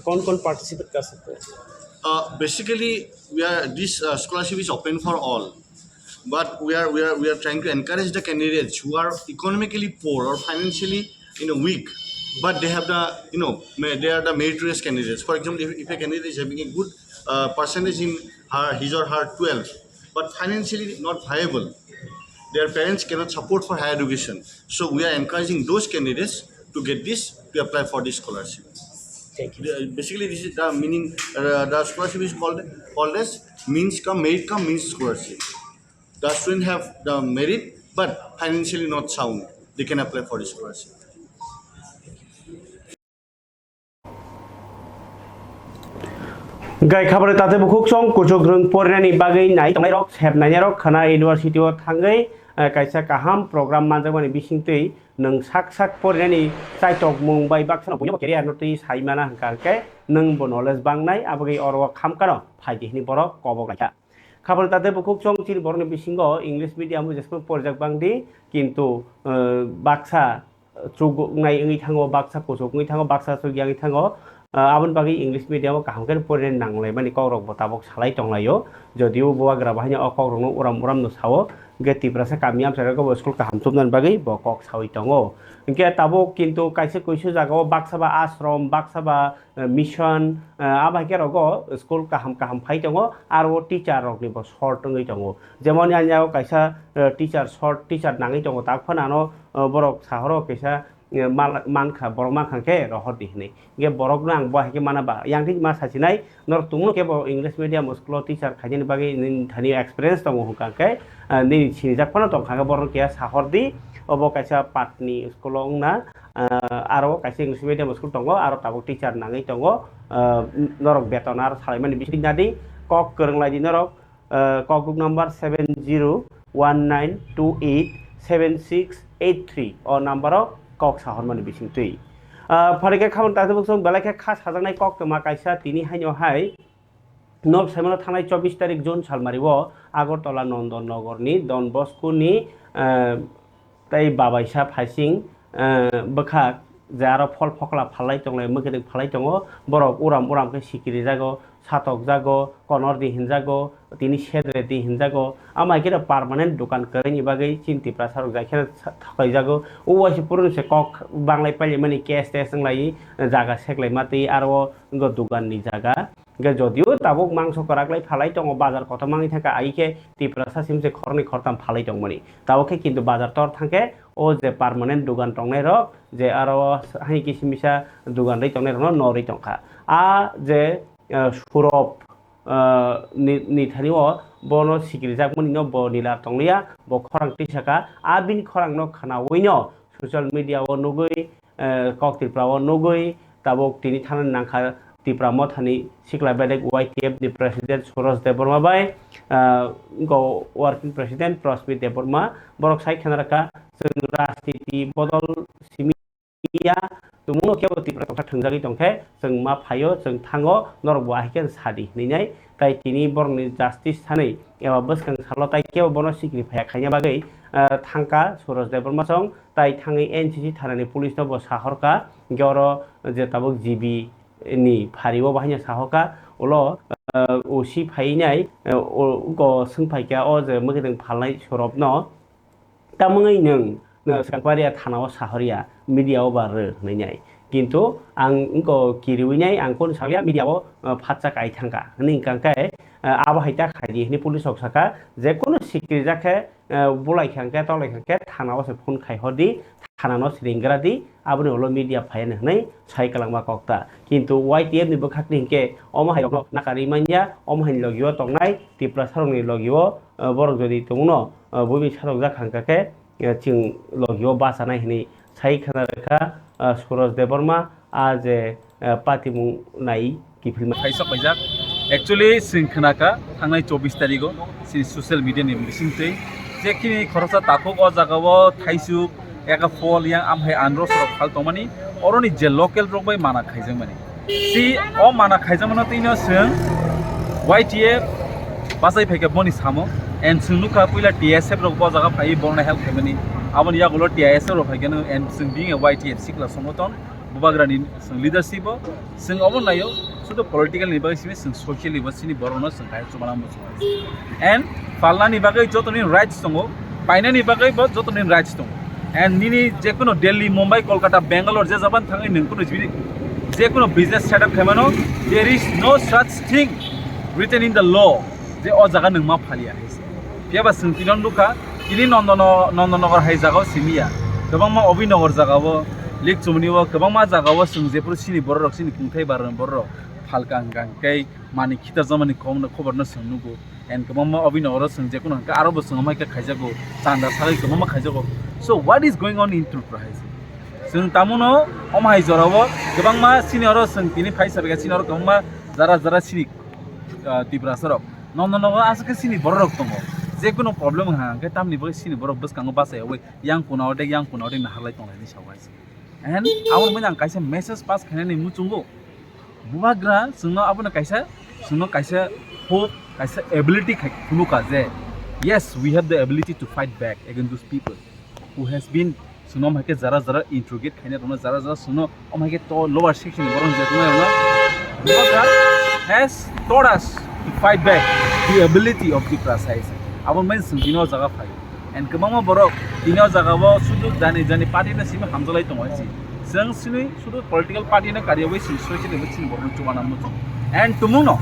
कौन कौन पार्टिसिपेट कर सकते हैं? Uh, basically, we are, this, uh, scholarship is open for all, but we are, we are, we are trying to encourage the candidates who are economically poor or financially, you know, weak, but they have the, you know, ma-, they are the meritorious candidates. For example, if, if a candidate is having a good, uh, percentage in her, his or her twelve, but financially not viable, their parents cannot support for higher education. So we are encouraging those candidates to get this, to apply for this scholarship. Thank you. The, basically, this is the meaning, uh, the scholarship is called, called as means cum, merit cum means scholarship. The student have the merit, but financially not sound. They can apply for the scholarship. Gai khabari tate bukhuk song kuchuk rwng porinani bagwi nai tongnairok, sep nainairok khana university o thangwi, eh, kaisa kaham program manjakmani bisingtwi nwng sak sak porinani chaitok mung bai baksa no buino career no twi sai mana hwnkha hwnkhe nwng bo knowledge bangnai, aboni oro khamkano phaidi hwnwi borok kobok laikha. Khabari tate bukhuk song chini borokni bisingo English medium o jesphano porijak bangdi, kintu, eh, baksa chuknai wngwi thango, baksa kuchuk wngwi thango, baksa chukya wngwi thango. Ah, aboni bagwi English medium o kaham khe porinani nanglaimani kokrok bo tabuk salai tonglaio. Jodio bubagra bo haino o kokrokno uram uram no sao, hwnkhe Tiprasa kami amchairok bo school kaham chumnani bagwi bo kok saui tongo. Hwnkhe tabuk kintu kaisa kuisu jagao baksa ba ashram, baksa ba, eh, mission, eh, abo hai khe rogo school kaham kaham phai tongo, aro teacher rokni bo short wngwi tongo. Jemon ani yago kaisa, eh, teacher short, teacher nangwi tongo, tak phano ano, eh, borok sahoro kaisa, eh, mal-, mankha, borok mankha khe rohor di hwnwi. Hwnkhe borokno ang bo hai khe mana ba, yang thik ma sachinai, norok tongno khe bo English medium school o teacher khainani bagwi nini thani experience tongo hwnkha khe, eh, nini sinijak phano tongkha khe borokno keha sahor di, obo kaisa patni school o wngna, eh, aro kaisa English medium school tongo, aro tabuk teacher nangwi tongo, eh, norok beton aro salaimani bising nadi, kok kwrwng lai di norok, eh, kokbuk number seven zero one nine two eight seven six eight three o number o kok sahormani bisingtwi. Ah, phaikhe khamani takhuk song belai khe kha sajaknai koktwma kaisa tini haino hai nok saimano thangnai chobbish tarik June salmario Agartala Nondon Nogorni Don Bosco ni, ah, tei babaisa phaising, eh, bwkhak je aro phol phokla phalai tonglai, mwkhwtwng phalai tongo, borok uram uram khe sikirijago, satokjago, konordi hinjago, tini sedredi hinjago. Ama hai kheno permanent dukan kwrwini bagwi chini Tiprasa rok jai kheno sa-, thokaijago. O waisa purun se kok banglai pailaimani, case tes wnglai, jaga seklaima twi aro o dukanni jaga. Hingke jodio tabuk mangso kwrak lai phalai tongo, bazar kotor mangwi thangkha, ai khe Tiprasa simse khornwi khortam phalai tongmani. Tabuk khe kintu bazar tor thangkhe o je permanent dugan tongnai rok, je aro hani kisimisa dugan rwi tongnai rokno norwi tongkha. A je, eh, Surop, eh, ni, ni thani o bono sikirijakmani no bo nila tongliya, bo khorang tisaka, a bini khorang no khnawi no social media o nugwi, eh, kok Tripura o nugwi tabuk tini thana nangkha Tipra Mothani sikla bedek Y T F ni president Suros Debbarma bai, ah, go working president Prosmit Debbarma, borok sai khna rwkha, chwng rajniti bodol simi ya, tumungno kebo Tripura tongkha thwngjagwi tongkhe, chwng ma phaio, chwng thango, norok bo ahikhe sadi hinwi nai, tai tini borokni justice sanwi eba bwskang salo tai kebo bono sikri phaiya khaina bagwi, ah, thangkha Suros Debbarma song, tai thangwi N C C thanani police no bo sahorkha, hingke oro je tabuk G B ni phari o bahaino sahorkha, ulo, ah, O C phainai, ah, o, go swng phaikha o je mwkhwtwng phalnai Surop no, tamungwi nwng, nwng Swkangbaria thana o sahorya, media o ba rw hinwi nai. Kintu ang wngko kiriwi nai, ang kunu sakya media o, ah, phatsa kai thangkha hinwi hwnkha khe, ah, abo hai ta khaidi hinwi police rok sakha, je kunu sikiri jak khe, eh, bulai kha hwnkhe, tolai kha hwnkhe, thana o se phone khai hor di, thana no se ring gra di, aboni ulo media phai ya hinwi sai kwlangma kok ta. Kintu Y T F ni bwkhak ni hinkhe omo hai rok no nakarwi man ya, omo hai ni logi o tongnai Tiprasa rok ni logi o, eh, borok jodi tongno, eh, buibai sarok jak kha hwnkha khe, eh, chwng logi o bachanai hinwi sai khna rwkha, ah, Suros Debbarma, ah, je, ah, patimung nai kiphilma. Thaisok paijak. Actually, chwng khnakha thangnai chobbish tarigo chini social media ni bisingtwi je kini khoroksa takhuk o jaga o thaisuk eka phol yang amhai andro sorok phal tongmani, oroni je local rok bai mana khaijakmani. Si o mana khaijakmano twino chwng Y T F bachai phaikha boni samo, and chwng nukha puila T S F rok bo jaga phaiwi borokno help khaimani, aboni yagulo T S F rok phaikha, and chwng bini Y T F sikla songoton bubagrani chwng leadership o chwng obo naio, sudu political ni bagwi simi chwng social ni bo chini borokno chwng kaya chubana muchungo. And phalnani bagwi jotoni rights tongo, painani bagwi bo jotoni rights tongo. And nini jekunu Delhi, Mumbai, Kolkata, Bangalore je jaban thangwi nwng kunu jibini jekunu business setup khaimano, there is no such thing written in the law je o jaga nwng ma phaliya hai se. Phiyaba chwng tino nukha, tini Nondono-, Nondonogor hai jagao simiya, kwbangma Obinagar jagao, Lekchumni o kwbangma jagao chwng jephuru chini bororok, chini kungthai baroni bororok phalka hwnkha hwnkhe mani khitarjakmani khobor no chwng nugo. And kwbangma Obinagar o chwng jekunu hwnkhe aro bo chwng omo hai khe khaijago, chanda sagwi kwbangma khaijago. So what is going on in Tripura hai se? Chwng tamono omo hai jorao kwbangma chini oro chwng tini phai sabaikha, chini oro kwbangma jara jara chini, ah, Tiprasa rok. Nondonogor aswk khe chini bororok tongo. Jekunu problem wngkha hwnkhe tamni bagwi chini borok bwskango bachai yaui yang kuna odek, yang kuna odek naharlai tonglaini sao hai se. And aboni bagwi ang kaisa message pass khainani muchungo. Bubagra chwngno abono kaisa, chwngno kaisa hope, kaisa ability khai phunukha je, yes, we have the ability to fight back against those people who has been, chwngno omo hai khe jara jara interrogate khainai rokno, jara jara chwngno omo hai khe to lower section ni borok je tongnai rokno, Bubagra has taught us to fight back the ability of Tiprasa hai se. Aboni bagwi chwng tini o jaga phai. And kwbangma borok tini o jaga o sudu jani jani party no simi hamjalai tongo hai se. Chwng sini sudu political party no kariyaui sini soi sini chini borok no chubana muchung. And tumung no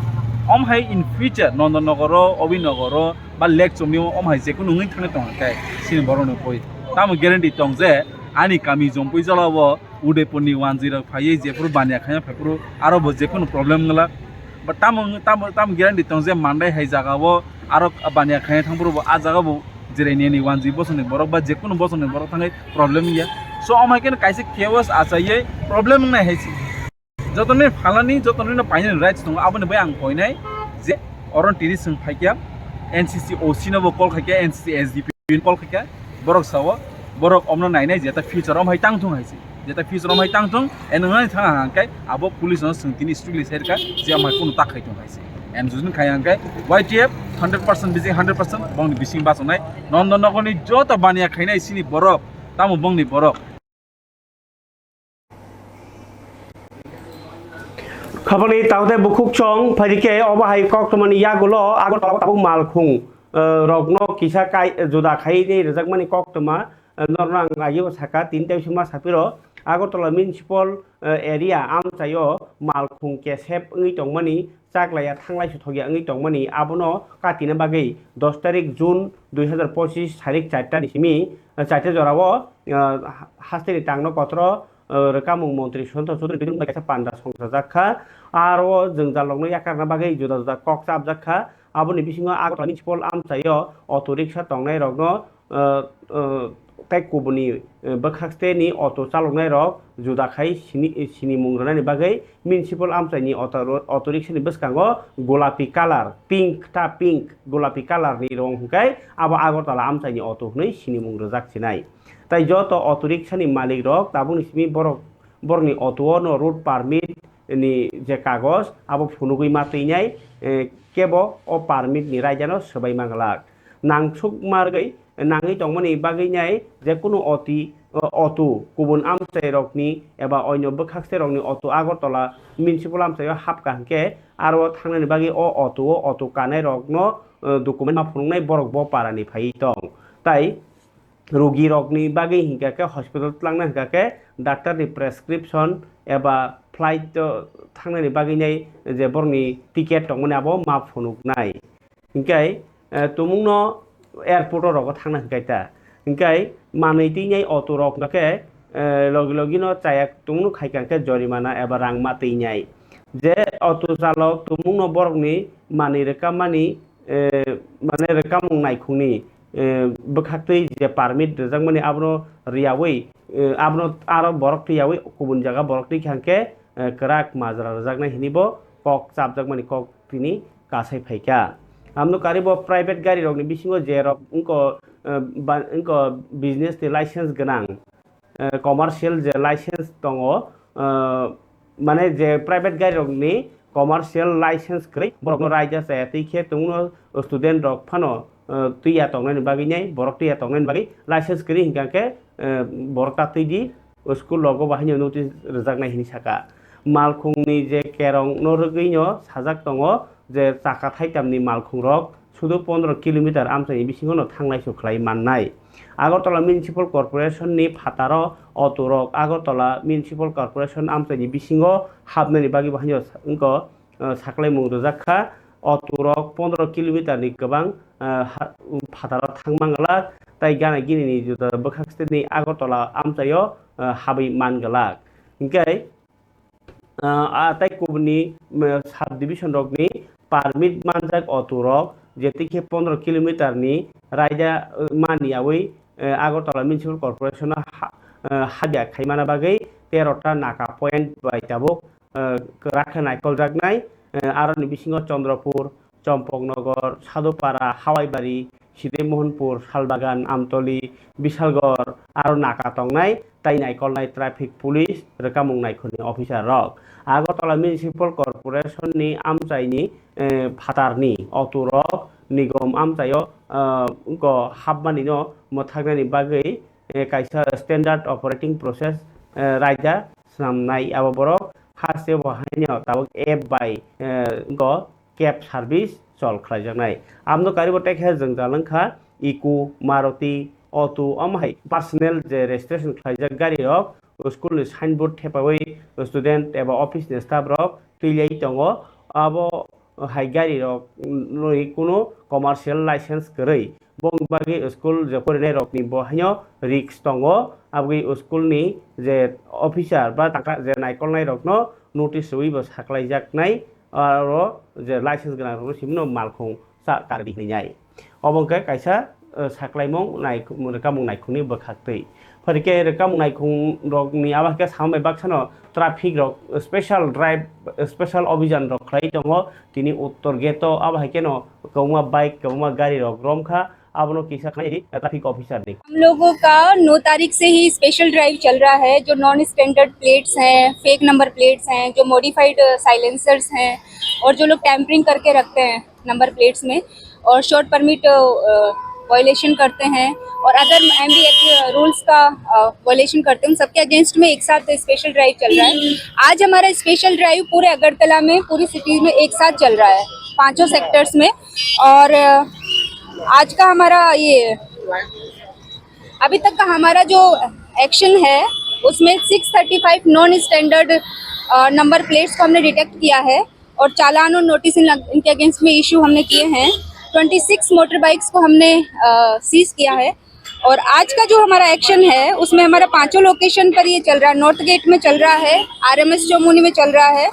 om hai in future Nondonogor o, Obinagar o, ba Lekchumni o om hai jekunu wngwi thangwi tongkha khe sini borok no poi. Tamo guarantee tong je ani kami Jompui jala o Udaipur ni wanjwi rok phaiwi jephuru baniya khaina phaiphuru aro bo jekunu problem wngla. Ba tamo, tamo, tamo guarantee tong je Mandai hai jaga o aro baniya khaina thangphuru bo a jaga bo Jirania ni wanjwi bosong ni borok ba jekunu bosong ni borok thangwi problem wngya. So, omo hai khe kaisa chaos achaiwi problem wngnai hai se. Joto ni phalani, joto ni painani rights tongo, aboni bai ang koinai je oro tini chwng phaikha, N C C O C no bo call khaikha, N C C S D P no call khaikha, borok sao Borok omno nainai jeta future om hai tang thung hai se. Jeta future om hai tang thung, en nang thang hang kai abo police no swng tini strictly ser ka je amai kunu tak khai thung hai se. En judin khai hang kai Y T F hundred percent bising hundred percent bongni bising basongnai. Nondo nokoni joto baniya khainai sini borok, tamo bongni borok. Khabani tangte bukhuk chong phaidi khe obo hai koktwmani yagulo Agartala tabuk malkhung, eh, rokno kisa kai, juda khai ni rwjakmani koktwma, eh, norno ang ageo saka tini tai sima sapiro Agartala municipal, eh, area amchaio malkhung kesep wngwi tongmani chaklaiya thanglai suthokya wngwi tongmani abono katina bagwi dos tarik June dui hazar pochis sarik charta ni simi, eh, charta jorao, eh, ha-, hasteni tangno kotoro, eh, rwkamung montri Sudanta Chowdhury bini bai kaisa panda songchajak kha. Aro jwngjalrokno yakarna bagwi juda juda kok chapjak kha. Aboni bisingo Agartala municipal amchaio auto rickshaw tongnairokno, eh, eh, tei kubuni, eh, bwkhaksteni auto chaloknairok juda khai sini, sinimung rwnani bagwi municipal amchaini auto, auto rickshaw ni bwskango golapi colour, pink ta pink, golapi colour ni rong hwnkhe abo Agartala amchaini auto hwnwi sinimung rwjak sinai. Tai joto auto rickshaw ni malik rok tabukni simi borok, borokni auto o no road permit ni je kagoj abo phunugwi ma twinai, eh, kebo o permit ni raida no swbai manglak. Nangsuk margwi nangwi tongmani bagwi nai jekunu oti, o, auto kubun amchai rokni eba oino bwkhakste rokni auto Agartala municipal amchaio hapka hwnkhe aro thangnani bagwi o auto o auto kanai rokno, eh, document ma phunuknai borok bo para ni phaiwi tong. Tai rugi rokni bagwi hinkha khe hospital twlangna hinkha khe doctor ni prescription eba flight o thangnani bagwi nai je borokni ticket tongmani abo ma phunuknai. Hinkhe, eh, tumungno airport o rogo thangna hinkhe ta. Hinkhe manwi twi nai auto rok hinkhe, eh, logi logi no chaya tumungno khaikha hinkhe jorimana eba rang ma twi nai. Je auto chalok tumungno borokni manwi rwkhammani, eh, mane rwkhammung naikhungni, eh, bwkhaktwi je permit rwjakmani abono riyawi, eh, abono aro borok twiyawi kubun jaga borok twi kha hinkhe, eh, kwrak majra rwjaknai hinwi bo kok chapjakmani kok tini kasai phaikha. Amno karibo private gari rokni bisingo je rok wngko, eh, ba, wngko business ni license gwnang, eh, commercial je license tongo, eh, mane je private gari rokni commercial license kwrwi borokno raida chaya twi khe tongno student rok phano, eh, twiya tongnani bagwi nai borok twiya tongnani bagwi license kwrwi hinkha khe, eh, borok ta twi di school rogo bo haino notice rwjaknai hinwi saka. Malkhungni je kerong no rwgwino sajak tongo je chaka thaitamni malkhungrok sudu pondro kilometer amchaini bisingo no thanglai su khlai mannai. Agartala Municipal Corporation ni phataro auto rok Agartala Municipal Corporation amchaini bisingo hapnani bagwi bo haino wngkha, eh, saklaimung rwjak kha. Auto rok pondro kilometer ni kwbang, eh, ha-, phataro thang manglak, tai gana gini ni juda bwkhak state ni Agartala amchaio, eh, habwi manglak. Hinkhe, ah, ah, tai kubuni, mm, sub division rokni permit manjak auto rok, jetikhe pondro kilometer ni raida, eh, man yawi, eh, Agartala Municipal Corporation o ha-, eh, habya khaimana bagwi tero ta naka point bai tabuk, eh, kwrak khe naikoljaknai, eh, aroni bisingo Chandrapur, Champaknagar, Sadhupara, Hawaibari, Sidai Mohanpur, Salbagan, Amtoli, Bishalgarh, aro naka tongnai tai naikolnai traffic police rwkamung naikhungni officer rok. Agartala Municipal Corporation ni amchaini, eh, phatarni auto rok nigom amchaio, eh, wngkha hapmani no mwthaknani bagwi, eh, kaisa standard operating process, eh, raida swnamnai abo borok haste bo haino tabuk app bai, eh, wngkha cab service chol khlaijaknai. Amno karibo tekhe jwngjal wngkha Eeco, Maruti, Auto, omo hai personal je registration khlaijak gari rok school ni signboard thepawi student eba office ni staff rok twilai tongo. Abo hai gari rok nwi kunu commercial license kwrwi. Bongni bagwi school je porinai rokni bo haino risk tongo. Aboni school ni je officer ba taka je naikolnai rokno notice rwui bo saklaijaknai. Aro je license gwnang rokno simi no malkhung sa karwi hinwi nai. Obo hwnkhe kaisa, eh, saklaimung nai-, rwkamung naikhungni bwkhaktwi. Phai khe rwkamung naikhung rokni abo hwnkhe samung bai baksano traffic rok special drive, special obhijan rok khlai tongo. Tini uttor gate o abo hai kheno kwbangma bike, kwbangma gari rok romkha. Abono kisa khlai di traffic officer ni. हम लोगों का नौ तारीख से ही special drive चल रहा है। जो non standard plates हैं, फेक नंबर प्लेट्स हैं, जो मॉडिफाइड साइलेंसर्स हैं और जो लोग टैम्परिंग करके रखते हैं नंबर प्लेट्स में और शॉर्ट परमिट वायलेशन करते हैं और अदर एमवी एक्ट रूल्स का वायलेशन करते हैं, उन सबके अगेंस्ट में एक साथ स्पेशल ड्राइव चल रहा है। आज हमारा स्पेशल ड्राइव पूरे अगरतला में, पूरी सिटी में एक साथ चल रहा है, पांचों सेक्टर्स में। और अ, आज का हमारा ये, अभी तक का हमारा जो एक्शन है, उसमें six thirty five non standard number plates को हमने डिटेक्ट किया है और चालान और नोटिस इन, इनके अगेंस्ट में इशू हमने किए हैं। ट्वेंटी सिक्स मोटर बाइक्स को हमने सीज किया है। और आज का जो हमारा एक्शन है, उसमें हमारा पांचों लोकेशन पर ये चल रहा है। नॉर्थ गेट में चल रहा है, आरएमएस चौमुहनी में चल रहा है,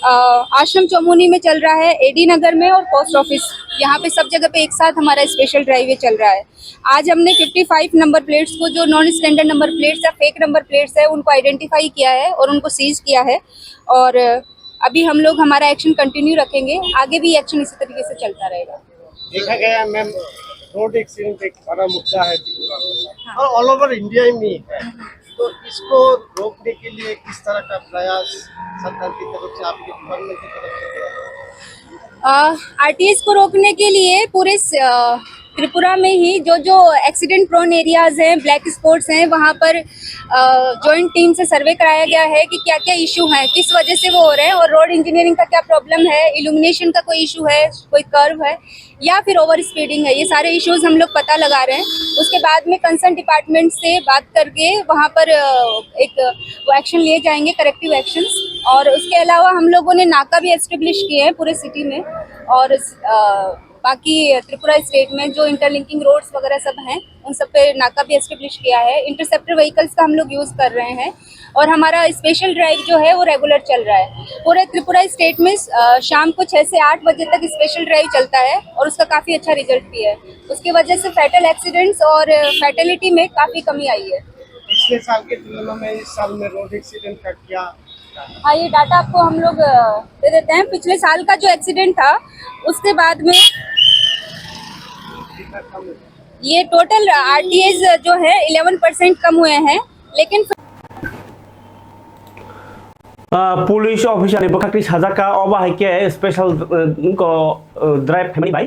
अ, आश्रम चौमुहनी में चल रहा है, एडी नगर में और पोस्ट ऑफिस, यहाँ पे सब जगह पे एक साथ हमारा स्पेशल ड्राइव ये चल रहा है। आज हमने फिफ्टी फ़ाइव नंबर प्लेट्स को, जो नॉन स्टैंडर्ड नंबर प्लेट्स या फेक नंबर प्लेट्स है, उनको आइडेंटिफाई किया है और उनको सीज किया है। और अभी हम लोग, हमारा एक्शन कंटिन्यू रखेंगे, आगे भी एक्शन इसी तरीके से चलता रहेगा। देखा गया मैम, रोड एक्सीडेंट एक बड़ा मुद्दा है त्रिपुरा में और ऑल ओवर इंडिया में है। तो इसको रोकने के लिए किस तरह का प्रयास सरकार की तरफ से, आपके डिपार्टमेंट की तरफ से किया जा रहा है? आरटीएस को रोकने के लिए पूरे स- अ, त्रिपुरा में ही जो जो एक्सीडेंट प्रोन एरियाज हैं, ब्लैक स्पॉट्स हैं, वहाँ पर जॉइंट टीम से सर्वे कराया गया है कि क्या क्या इशू हैं, किस वजह से वो हो रहे हैं और रोड इंजीनियरिंग का क्या प्रॉब्लम है, इल्यूमिनेशन का कोई इशू है, कोई कर्व है या फिर ओवर स्पीडिंग है। ये सारे इश्यूज हम लोग पता लगा रहे हैं। उसके बाद में कंसर्न डिपार्टमेंट से बात करके वहाँ पर अ, एक वो एक्शन लिए जाएंगे, करेक्टिव एक्शंस। और उसके अलावा हम लोगों ने नाका भी एस्टेब्लिश किए हैं पूरे सिटी में। और अ, बाकी त्रिपुरा स्टेट में जो इंटरलिंकिंग रोड्स वगैरह सब हैं, उन सब पे नाका भी एस्टेब्लिश किया है। इंटरसेप्टर व्हीकल्स का हम लोग यूज़ कर रहे हैं और हमारा स्पेशल ड्राइव जो है, वो रेगुलर चल रहा है। पूरे त्रिपुरा स्टेट में अ, शाम को छः से आठ बजे तक स्पेशल ड्राइव चलता है और उसका काफ़ी अच्छा रिजल्ट भी है। उसकी वजह से फैटल एक्सीडेंट्स और फैटेलिटी में काफ़ी कमी आई है। पिछले साल की तुलना में इस साल में रोड एक्सीडेंट का क्या? हाँ, ये डाटा आपको हम लोग अ, दे देते हैं। पिछले साल का जो एक्सीडेंट था, उसके बाद में ये टोटल आरटीएस जो है, इलेवन परसेंट कम हुए हैं। लेकिन Ah, police officer ni bwkhakni sajak kha, obo hai khe special, eh, wngkha, eh, drive khaimani bai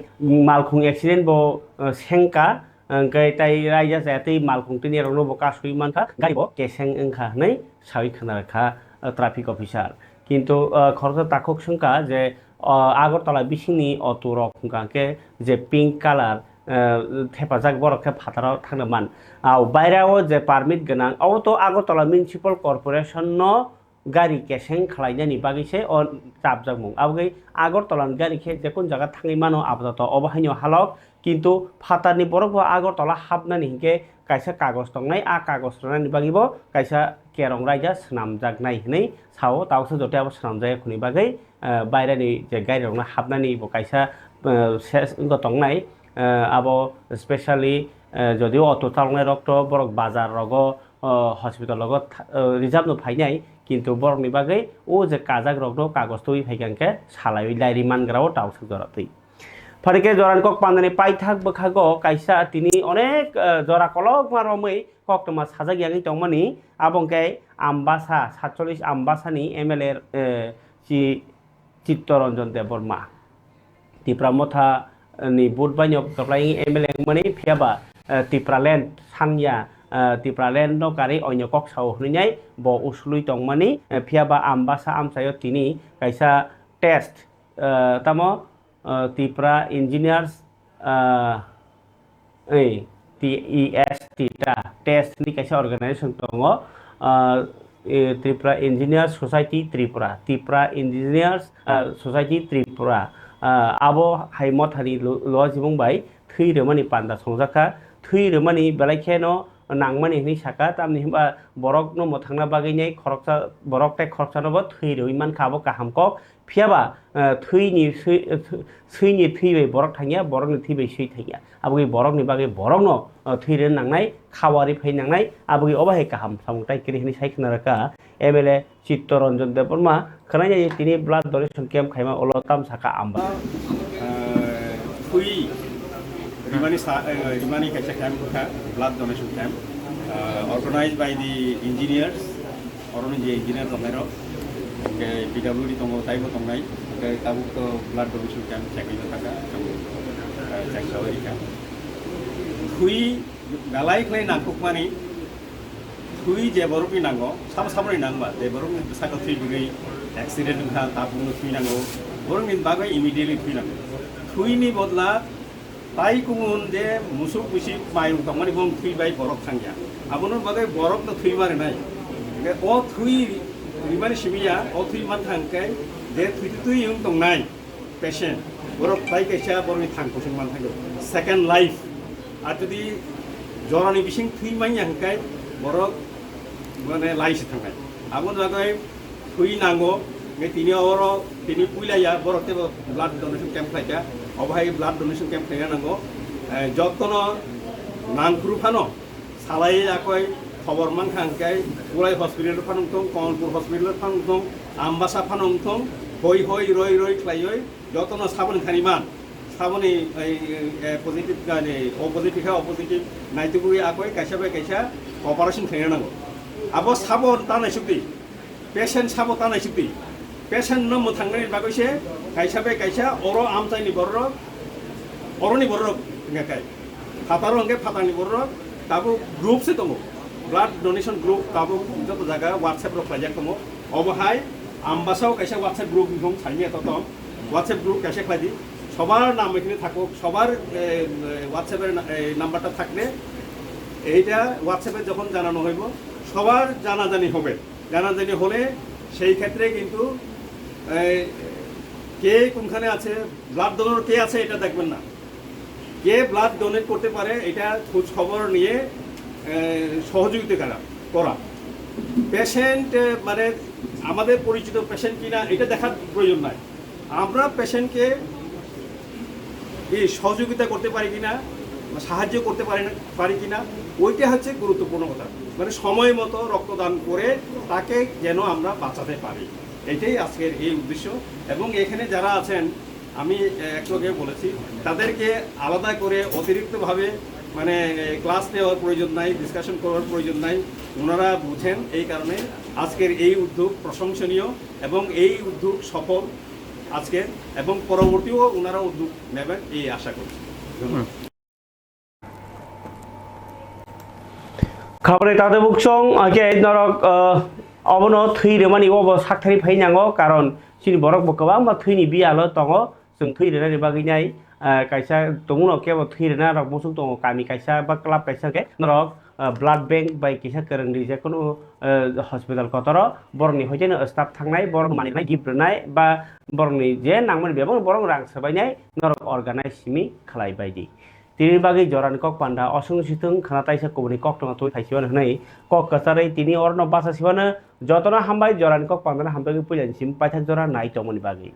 malkhung accident bo, eh, sengkha, hwnkhe tai raida chaya tei malkhung tini rokno bo kasui mankha, gari bo keseng wngkha hwnwi saui khna rwkha, eh, traffic officer. Kintu, eh, khoroksa takhuk swngkha je, eh, Agartala bisingni auto rok hwnkha khe je pink colour, eh, thepajak borok khe phataro thangna man. Au bairao je permit gwnang, abo to Agartala Municipal Corporation no gari keseng khlainani bagwi se o chapjakmung. Aboni Agartala ni gari khe jekun jaga thangwi mano apato obo haino halok, kintu phatarni borok bo Agartala hapnani hinkhe kaisa kagoj tongnai, a kagoj rwnani bagwi bo kaisa kerong raida swnamjaknai hinwi sao, tabuksa joto abo swnamjak ya khwnwi bagwi, eh, bairani je gari rokno hapnani bo kaisa, eh, ses wngkha tongnai, eh, abo specially, eh, jodio auto chaloknai rok to borok bazar rogo, eh, hospital rogo tha-, eh, reserve no phainai, kintu borokni bagwi o je kajak rokno kagoj twi phaikha hwnkhe salaiwi lairi mangrao tabuksa jora twi. Phaikhe jorani kok pandani paithak bwkhago kaisa tini onek, eh, jora kolokma romwi koktwma sajak yagwi tongmani, abo hwnkhe Ambasa, satchollis Ambasani M L A, eh, chi-, Chittoranjan Debbarma. Tipra Motha ni vote baino kwplai M L A wngmani, phiyaba, eh, Tipraland sanya, eh, Tipraland no karwi oino kok sao hwnwi nai bo usulwi tongmani, eh, phiyaba Ambasa amchaio tini kaisa test, eh, tamo, eh, Tipra Engineers, eh, ei, T E S T ta test ni kaisa organization tongo, ah, eh, Tripura Engineers Society Tripura, Tripura Engineers, ah, Society Tripura, ah, abo hai mothani lo-, lojimung bai thwi rwmani panda songjakha, thwi rwmani belai kheno nangmani hinwi saka, tamni hwnba borokno mwthangna bagwi nai khoroksa borok tei khoroksano bo thwi rwwi mankha, abo kaham kok. Phiyaba, eh, thwini swi-, eh, thwi-, swini thwi bai borok thangya, borokni thwi bai swi thangya. Aboni borokni bagwi borokno, eh, thwi rwna nangnai, khawari phai nangnai, aboni obo hai kaham samung tai kwrwi hwnwi sai khna rwkha M L A Chittoranjan Debbarma. Khwnai nai tini blood donation camp khaima ulo tam saka Ambasa. Thwi Imani sa, eh, imani kaisa camp kha, blood donation camp, uh, organized by the engineers, oroni je engineer tongnai rok, ke P W D tongo, taibo tongnai, ke tabuk to blood donation camp chengwi thaka, cheng, eh, cheng sawi rikha. Thui belai khlai nangkukmani, thui je borokni nango, sabo saboni nangba, je borokni bwsakhe thui bwrwi accident wngkha, tabukno thui nango, borokni bagwi immediately thui nango. Thuini bodla tai kumun je musuk bisi mayung tongmani bo thui bai borok thangya. Abono bagwi borokno thui ma rinai. Hingke o thui rimani simi ya, o thui mankha hingke je thui twi wng tongnai patient, borok tai kaisa borokni thang kusung man thangwi. Second life. Ar jodi jorani bising thui manya hingke borok mane lai se thangnai. Aboni bagwi thui nango, hingke tini oro tini puila ya borok tebo blood donation camp khlaika. Obo hai blood donation camp khlaina nango. Eh, jotono nangkru phano salai akoi khobor mankha hingke Kulai hospital phano wngthong, Kamalpur hospital phano wngthong, Ambasa phano wngthong, hoi hoi roi roi khlaioi jotono saboni thani man. Saboni ei, eh, positive, yani, o positive khe o positive naitugwi akoi kaisa bai kaisa operation khlaina nango. Abo sabo ta naisukdi, patient sabo ta naisukdi. Patient no mwthangnani bagwi se kaisa bai kaisa oro amchaini bororok, oroni bororok wngkha kai. Phataro hwnkhe phatarni bororok tabuk group se tongo. Blood donation group tabuk joto jaga WhatsApp rok khlaijak tongo. Obo hai Ambasao kaisa WhatsApp group wngthong saimya totom. WhatsApp group kaisa khlaidi. সবার নাম এখানে থাকুক, সবার, এ, এ, WhatsApp-এর না-, এ, নাম্বারটা থাকবে। এইটা WhatsApp-এ যখন জানানো হইব, সবার জানাজানি হবে। জানাজানি হলে সেই ক্ষেত্রে কিন্তু, এ, কে কোনখানে আছে, ব্লাড ডোনার কে আছে, এটা দেখবেন না। কে ব্লাড ডোনেট করতে পারে, এটা খোঁজ খবর নিয়ে, এ, সহযোগিতা করা, করা। পেশেন্ট, এ, মানে, আমাদের পরিচিত পেশেন্ট কিনা, এটা দেখার প্রয়োজন নাই। আমরা পেশেন্টকে এই সহযোগিতা করতে পারি কিনা বা সাহায্য করতে পারি না, পারি কিনা, ওইটা হচ্ছে গুরুত্বপূর্ণ কথা। মানে, সময় মতো রক্তদান করে তাকে যেন আমরা বাঁচাতে পারি, এটাই আজকের এই উদ্দেশ্য। এবং এখানে যারা আছেন, আমি, এ, একটু আগে বলেছি, তাদেরকে আলাদা করে অতিরিক্তভাবে, মানে, এ, ক্লাস নেওয়ার প্রয়োজন নাই, ডিসকাশন করার প্রয়োজন নাই। ওনারা বুঝেন, এই কারণে আজকের এই উদ্যোগ প্রশংসনীয় এবং এই উদ্যোগ সফল আজকে এবং পরবর্তীও ওনারা উদ্যোগ নেবেন, এই আশা করছি। ধন্যবাদ। Khabrai tade buksong, ake norok, ah, obono thwi rwmani obo sakthari phai nango, karon chini borok bo kwbangma thwini biyalo tongo, chwng thwi rwnani bagwi nai, ah, kaisa tongo no kebo thwi rwna rok muchung tongo, kami kaisa ba club kaisa khe norok, ah, blood bank bai kisa kwrwng rijak, kunu, ah, hospital kotoro borokni hoiteno staff thangnai, borok manwi rwnai, gift rwnai ba borokni je nangmani bebak borok rang swbainai norok organize simi khlai bai di. Tini bagwi jorani kok panda osong sitwng khna taisa kubuni koktwma twi phaisibano hwnwi kok kwcharwi tini orono bacha sibano jotono hambai jorani kok pandano hamjagwi puilani sim paithak jora nai tongmani bagwi.